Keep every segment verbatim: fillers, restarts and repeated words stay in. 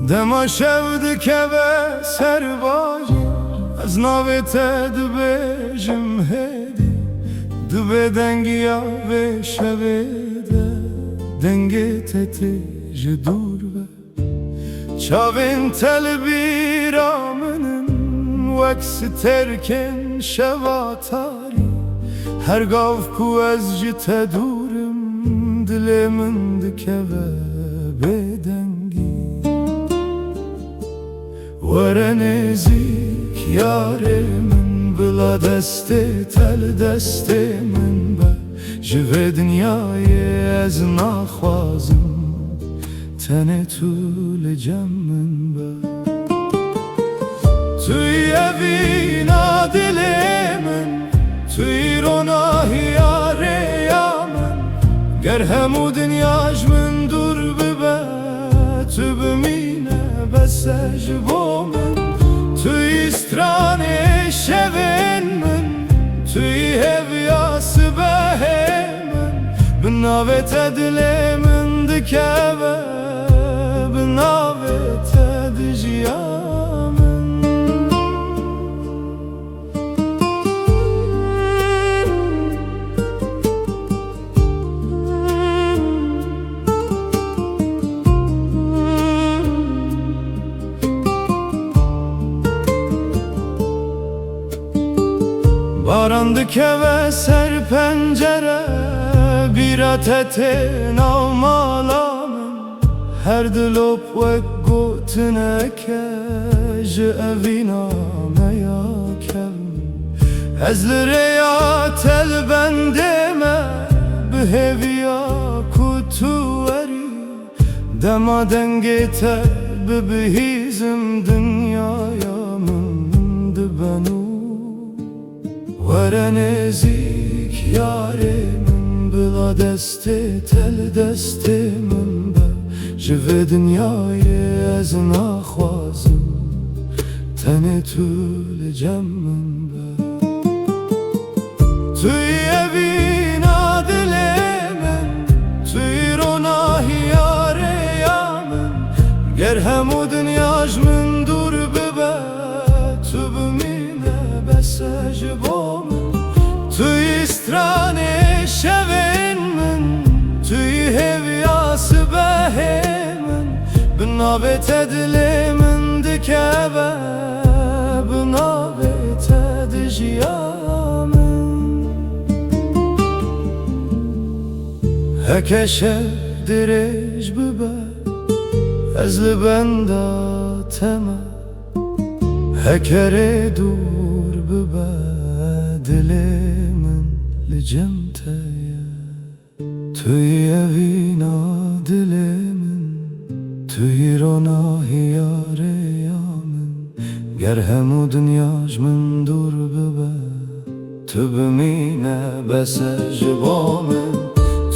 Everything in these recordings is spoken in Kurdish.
Dema şev dikeve ser bajêr, ez navê te dibêjim hêdî. Di bêdengiya vê şevê de, dengê te tê ji dûr ve. Çavên te li bîra min in, wek stêrkên şeva tarî. Her gav ku ez ji te dûr im, dilê min dikeve bêdengî. Were nêzîk yarê min, bila destê te li destê min be. Ji vê dinyayê ez naxwazim, tenê tu li cem min be. Tu yî evîna dilê min, tu yî ronahiya rêya min. Ger hemû dinya ji min dûr bibe, tu bimîne bes e ji bo min. Tu yî stranê şevên min, tu yî hêviya sibehê min. Bi navê te dilê min dikeve, bi navê te dijiya min. Baran dikeve ser pencere, bîra te tê nav mala min. Her dilop wek gotineke ji evîna me ya kevn. Ez li rêya te li bendê me, bi hêviya ku tu werî. Dema dengê te bibihîzim, dinyaya min dibe nûr. Were nêzîk yarê min, bila destê te li destê min be. Ji vê dinyayê ez naxwazim, tenê tu li cem min be. Tu yî evîna dilê min, tu yî ronahiya rêya min. Ger hemû dinya ji min dûr bibe, tu bimîne bes e ji bo min. Tu yî stranê şevên min, tu yî hêviya sibehê min. Bi navê te dilê min dikeve, bi navê te dijiya min. Heke şev dirêj bibe, ez li benda te me. Heke rê dûr bibe, dilê min li cem te ye. Tu yî evîna dilê min, tu yî ronahiya rêya min. Ger hemû dinya ji min dûr bibe, tu bimîne bes e ji bo min.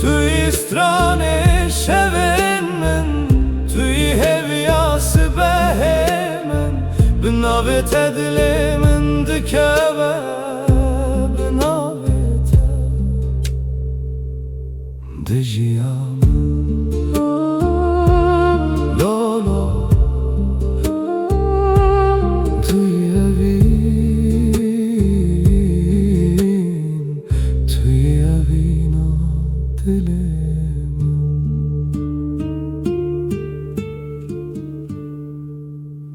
Tu yî stranê şevên min, tu yî hêviya sibehê min. Bi navê te dilê min dikeve, bi navê te dijiya min.